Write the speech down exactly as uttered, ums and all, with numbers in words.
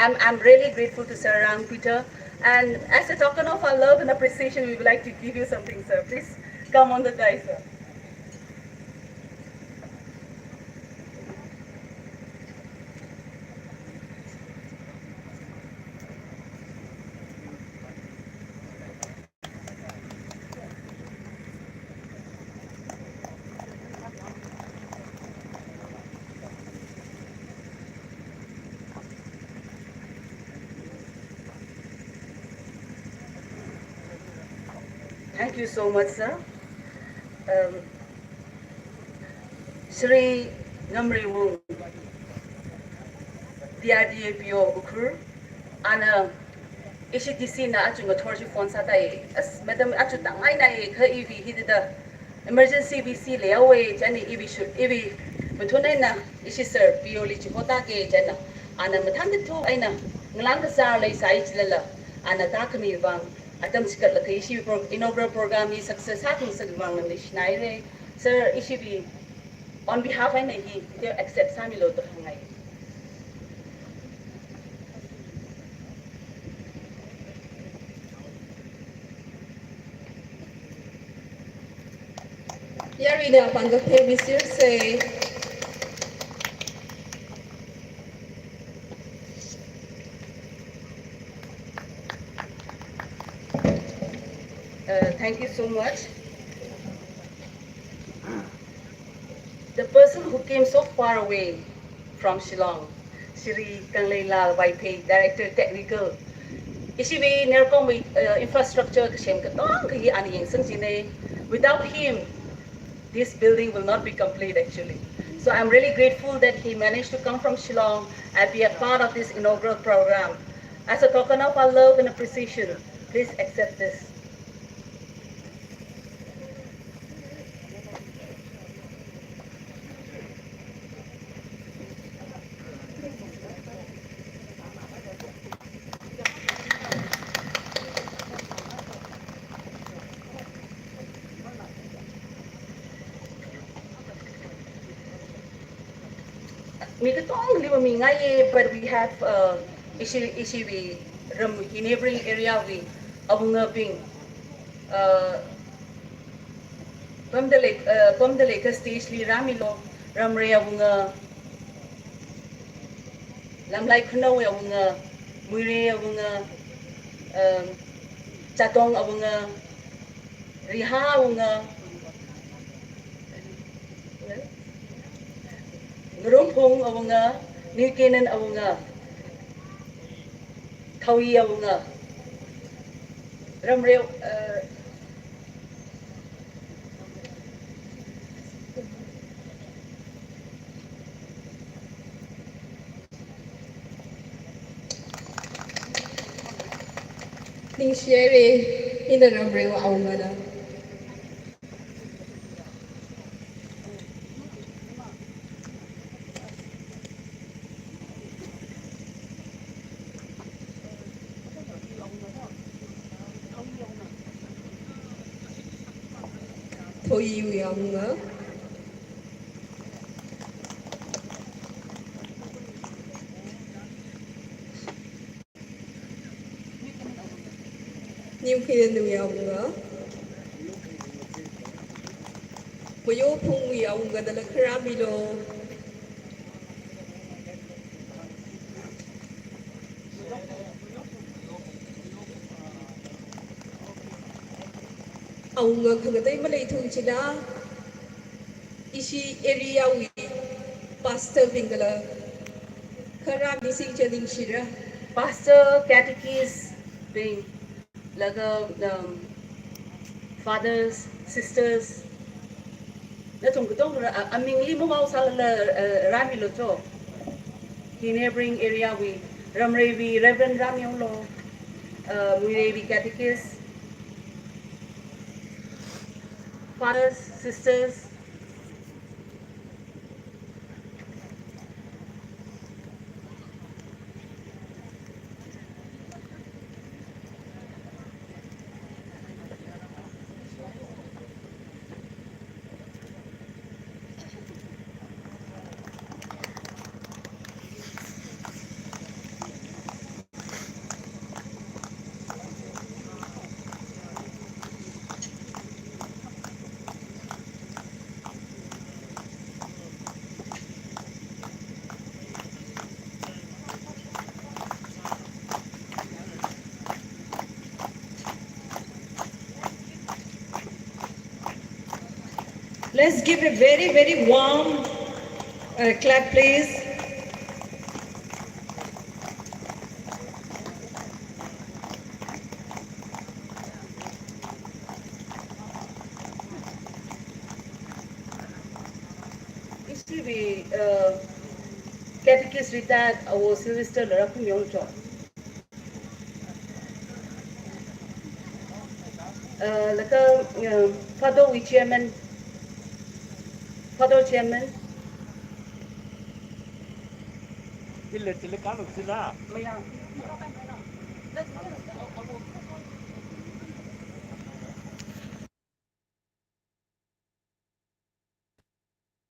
I'm, I'm really grateful to Sir Rang Peter. And as a token of our love and appreciation, we would like to give you something, sir. Please come on the dais, sir. Thank you so much, sir. Um, Shri Ngamreiwung, D R D A P O Ukhrul, ana ishi D C na achung authority phone sātai. As madam achu tangai na e kha ivi hidida emergency V C le awe chani ivi shu ivi mathun eina ishi sir P O li chihota ke chana. Ana mathān thu eina ngalang kasā lei sai chilala ana ta khami vang atam chikat la ishi pro-, inaugural program ni success ha thung sak vang nam ni shinai re. Sir, ishi bi on behalf eina hi, they accept sāmilo to hangai. Yarina pangkaphe misir se. Uh, thank you so much. The person who came so far away from Shillong, Shri Kangleilal Vaiphei, Director Technical. Ishi wui NERCOM wui, uh, infrastructure kasem katonga hi ana yangsang jine. Without him, this building will not be complete actually. So I'm really grateful that he managed to come from Shillong and be a part of this inaugural program. As a token of our love and appreciation, please accept this. Mi katongali mamingaiye, but we have, uh, ishi, ishi wui ram hi neighboring area wui awungabing, uh, pamda lei, uh, pamda lei ka stage li rāmilo, Ramrei awunga, Lamlai Khanowui awunga, Muirei awunga, um, Chatong awunga, Riha awunga, Ngarumphung awunga, New Canaan awunga, Thawi awunga, Ramrei, uh, Ningshihaire, ina Ramrei awungana. Thawiwui awunga. New Canaan wui awunga. Mayophungwui awunga dala kharāmilo. Awunga khangatei maleithung china, ishi area wui pastor bing kala kharā missing chilling shira. Pastor, catechist bing, laga, um, fathers, sisters, nathum katonga, a, amingli mawao sālala, uh, rāmilo cho. Hi neighboring area wui, Ramreiwui Reverend rāmihaolo, uh, Muireiwui catechist, fathers, sisters, Let's give a very, very warm uh, clap, please. History uh, Catechist Retired Awo Sylvester Larakhum Yongchon. Uh, laga uh, Father wui chairman, Father chairman. Ila chila kalo chila. Mayang.